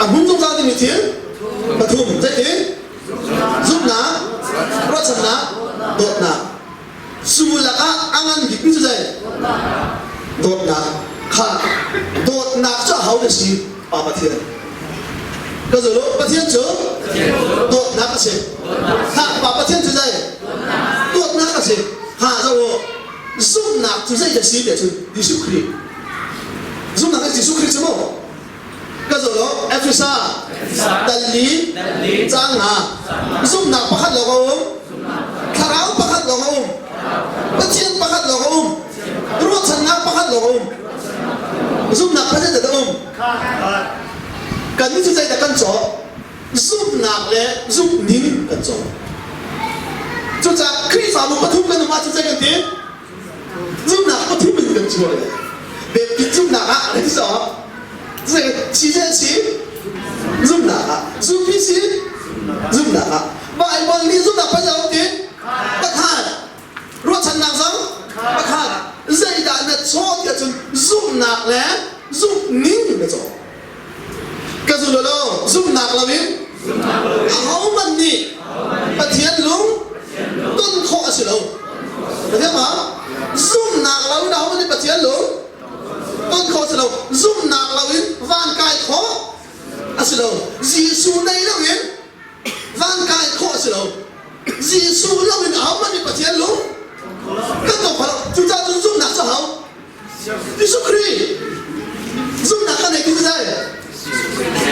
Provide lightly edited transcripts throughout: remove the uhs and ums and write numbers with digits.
A hmun zungzal dingmi thil pathum. Zeitin? Zumhnak, ruahchannak, dawtnak. Cu lakah a ngan bikmi cu zei? Dawtnak. Kha dawtnak cu aho na si? Pa Pathian. Ka zul u. Pathian cu dawtnak a si. Ha, Pa Pathian cu zei? Dawtnak a si. Ha, zoh u. Zumhnak cu zei a si ti ahcun Jesuh Khrih. Zumhnak hi Jesuh Khrih cu mu. Ka zul u. Efesa dal li caang nga. Zumhnak pakhat lawng a um. Thlarau pakhat lawng a um. Pathian pakhat lawng a um. Ruahchannak pakhat lawng a um. Zumhnak pakhat a um. Kan nih cu zeidah kan cawk? Zumhnak le zumhning kan cawk. Cucaah Khrihfabu pathum kan um ahcun zei kan ti? Zumhnak pathum in kan chuah le biakinn zumhnak ah kan cawk. Zei si zei si? Zumhnak ah. Zumpi si? Zumhnak ah. Baibal nih zumhnak pa um ti? Pakhat. Ruahchannak zong pakhat. Zeidah na caw ti ahcun zumhnak le zumhning na caw. Ka zul lo, zumhnak loin ahohmanh nih Pathian lung ton khawh a si lo. Pathian ma? Zumhnak loin ahohmanh nih Pathian lung ton khawh a si lo. Zumhnak loin van kai khawh a si lo. Jesuh nei loin van kai khawh a si lo. Jesuh loin ahohmanh nih Pathian lung kan tong kho lo. Cucaah cun zumhnak cu hau. Jesuh Khrih zumhnak ka nei ti zai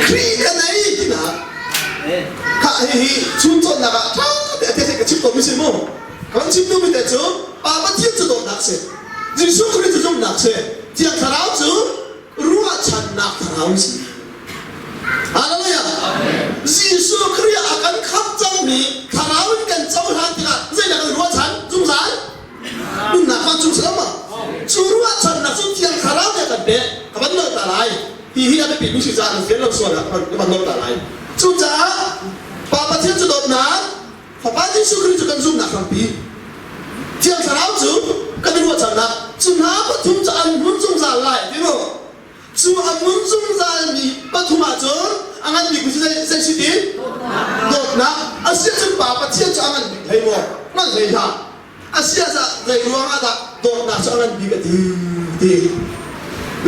Khrih ka nei ti na kha hihi chun cawnnak ah ṭha te a te ka chim ko mi si mu kan chim duhmi te cu Pa Pathian cu dawtnak si Jesuh Khrih cu zumhnak si Thiang Thlarau cu ruahchannak thlarau si Hallelujah Jesuh Khrih a kan khamh cangmi thlarau in kan cohlan tikah zeidah kan ruahchan zungzal Nunnak vancung si lo ma? Cu ruahchannak cu Thiang Thlarau nih a kan pek. Ka van nolh ta lai. Hi hi a biapi mi si caah na fian lo sual ah ka van nolh ta lai. Cucaah Pa Pathian cu dawtnak, Fapa Jesuh Khrih cu kan zumhnak hrampi, Thiang Thlarau cu kan i ruahchannak, cu hna pathum cu an hmun zungzal lai ti mu. Cu a hmun zungzalmi pathum ahcun a ngan bik mi cu zei si ti? Dawtnak. A si ahcun Pa Pathian cu a ngan bik hlei maw? Ngan hlei hlah. Asiah zei ruang ah dah dawtnak cu a ngan bik a ti ti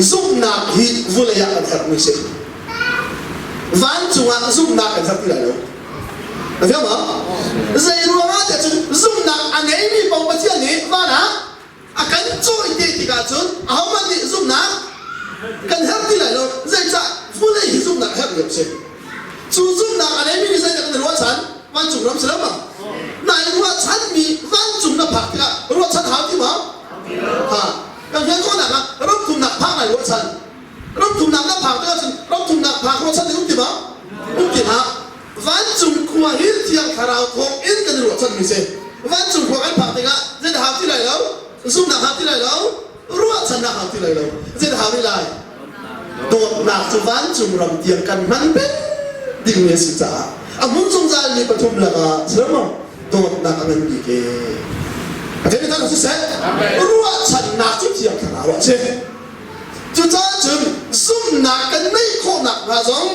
zumhnak hi vulei ah kan herhmi si. Vancung ah zumhnak kan herh ti lai lo. Na fiang maw? Zei ruang ah tiah cun zumhnak a ngeimi paoh Pathian nih van ah a kan cawi te tikah cun ahohmanh nih zumhnak kan herh ti lai lo. Zeicah vulei hi zumhnak a herh lio si. Cu zumhnak a neimi nih zeidah kan i ruahchan? Vancung ram si lo ma? Nai ruahchanmi vancung na phak tikah ruahchan hau ti maw? Ha. Kan fian khawhnak ah ram thumnak phak nai ruahchan. Ram thumnak na phak tikah cun ram thumnak phak ruahchan ding um ti maw? Um ti hlah. Vancung khua hi Thiang Thlarau thawng in kan i ruahchanmi si. Vancung khua kan phak tikah zeidah hau ti lai lo? Zumhnak hau ti lai lo? Ruahchannak hau ti lai lo. Zeidah hau rih lai? Dawtnak cu vancung ram tiang kan hman peng dingmi a si caah a hmun zungzalmi pathum lakah si lo maw dawtnak a ngan bik e. Pathian nih siseh ruahchannak cu Thiang Thlarau ah a si. Cucaah cun zumhnak kan neih khawhnak hnga zong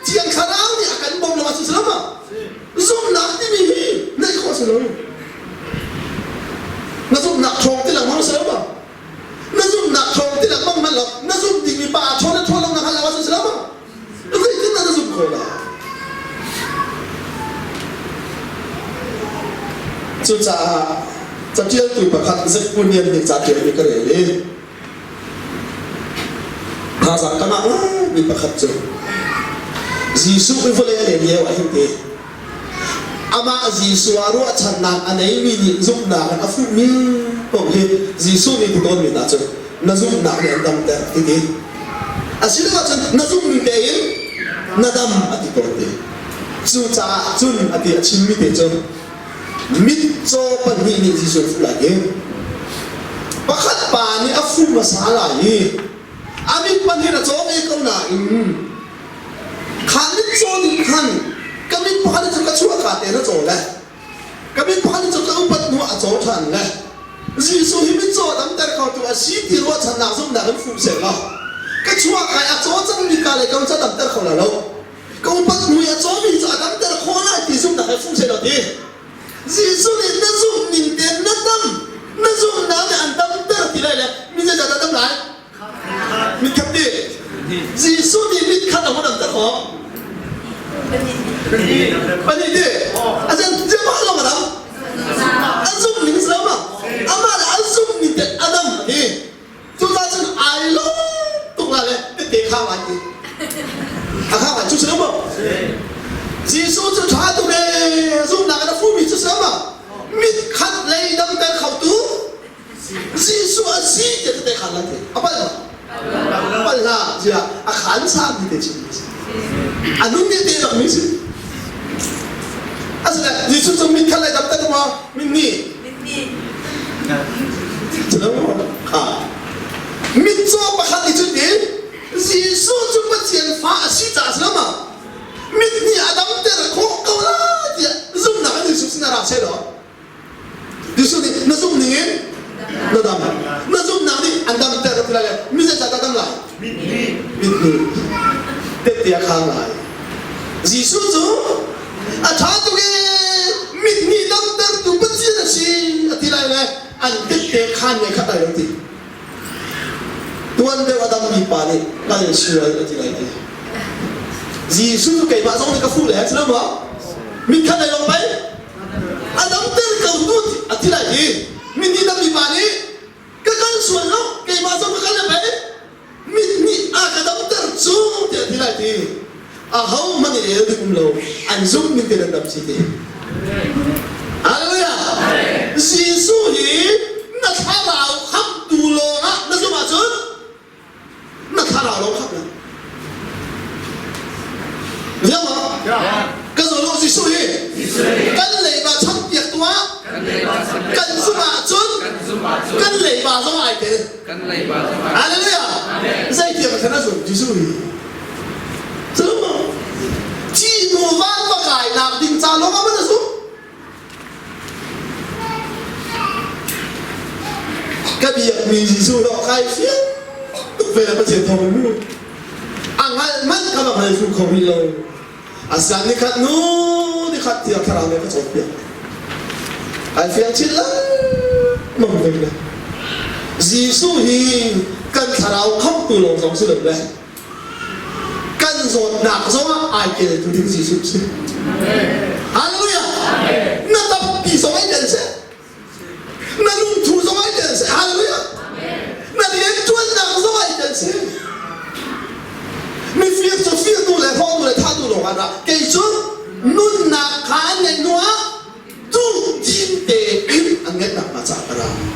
Thiang Thlarau nih a kan bawmh lo ahcun si lo maw? Zumhnak timi hi neih khawh a si lo. Na zumhnak ṭhawng ti lengmang si lo maw? Na zumhnak ṭhawng ti lengmang hmanh lo, na zumh dingmi pa a ṭhawn le ṭhawn lo na hngalh lo ahcun si lo maw? Zeitindah na zumh khawh lai? Cucaah caṭialtu pakhat Zephaniah nih ca ṭialmi ka rel i thazaang ka ngah ngaimi pakhat cu Jesuh i vawlei a len lio ah hin ti amah Jesuh ah ruahchannak a neimi nih zumhnak in a fuhmi paoh hi Jesuh nih ti tawnmi hna cu na zumhnak nih an damter ti ti asiloah cun na zumhmi tein na dam a ti tawn ti cucaah cun a ti a chimmi te cu mitcaw pahnih nih Jesuh a fuh lai i pakhat pa nih a fuh hmasa lai i a mit pahnih a caw ve ko nain Kha mitcaw nih khan ka mit pakhat cu ka chuahka tein a caw le ka mit pakhat cu ka upat hnu ah a caw ṭhan le Jesuh hi mitcaw damter khotu a si ti ruahchannak zumhnak in fuh seh law ka chuahka i a caw cangmi ka le ko ca damter kho la lo. rak fung seh law ti. Jesuh nih na zumh ning tein na dam, na zumhnak nih an damter ti lai le mi zeizat dah dam lai? Mit khat ti. Jesuh nih mit khat a hun damter khawh. Pahnih ti. Asen mah lawng a dam. A zumh ning si lo ma? Amah le a zumh ning tein a dam ti. Cucaah cun ai lawm tuk la le tette kha ngai ti. A kha ngai cu si lo maw? Jesuh cu ṭha tuk ee zumhnak in a fumi cu si lo ma? Mit khat lei damter khotu Jesuh a si tiah tette khan la ti. A palh ma? Palh hlah tiah a khan sami te chim mi si. A nun nih te bak mi si. Asinain Jesuh cu mit khat lei damter maw? Mit nih Mitcaw pakhat nih cun in Jesuh cu Pathian fa a si caah a si lo ma? Mit nih a damter khawh ko lai tiah zumhnak in Jesuh sinah ra seh law Jesuh nih na zumh ning in na dam. Na zumhnak nih an damter ti lai le mi zeicah dah dam lai? Mit nih. Tette a khang lai. Jesuh cu a ṭha tuk ee mit nih damtertu Pathian a si a ti lai le an tette khaan ne khat lai lo ti. Tuan deuh a dammi pa nih kal sual a ti lai ti. Jesuh cu keimah zong nih ka fuh le si lo maw? Mit khat lai lawng pei a damter ko tu a ti lai ti. Mit nih dammi pa nih ka kal sual lo keimah zong ka kal le pei mit nih a ka damter cu tiah ti lai ti aho hmanh i el ding um lo an zumh ning te nan dam si ti Hallelujah Jesuh hi na thlarau khamtu lawng ah na zumh ahcun na thlarau lawng khamh na Ziang Kan zolo Jesuh hi kan leiba champiak tuah kan zumh ahcun kan leiba zong ai tel Hallelujah Zeitiang khan a zum Jesuh hi Cu ci nu van va kainak ding ca lawng ah man a zum Ka biakmi Jesuh dawh kai fiang tuk ve le Pathian thawng in mu. A hngalh manh kha va hngal thlu kho rih lo. Asian nikhat nu nikhat tiang thlarau nih a ka cawnpiak. Ai fiang chin lengmang ve le. Jesuh hi kan thlarau khamhtu lawng zong si lo le kan zawtnak zongah ai tel tu ding Jesuh si. Hallelujah. Na tampi zong ai tel seh. Na lungthu zong ai tel seh. Hallelujah. Na riantuannak zong ai tel seh. Mifir cu firtu le hrawktu le thahtu lawng an ra. Kei cu nunnak kha an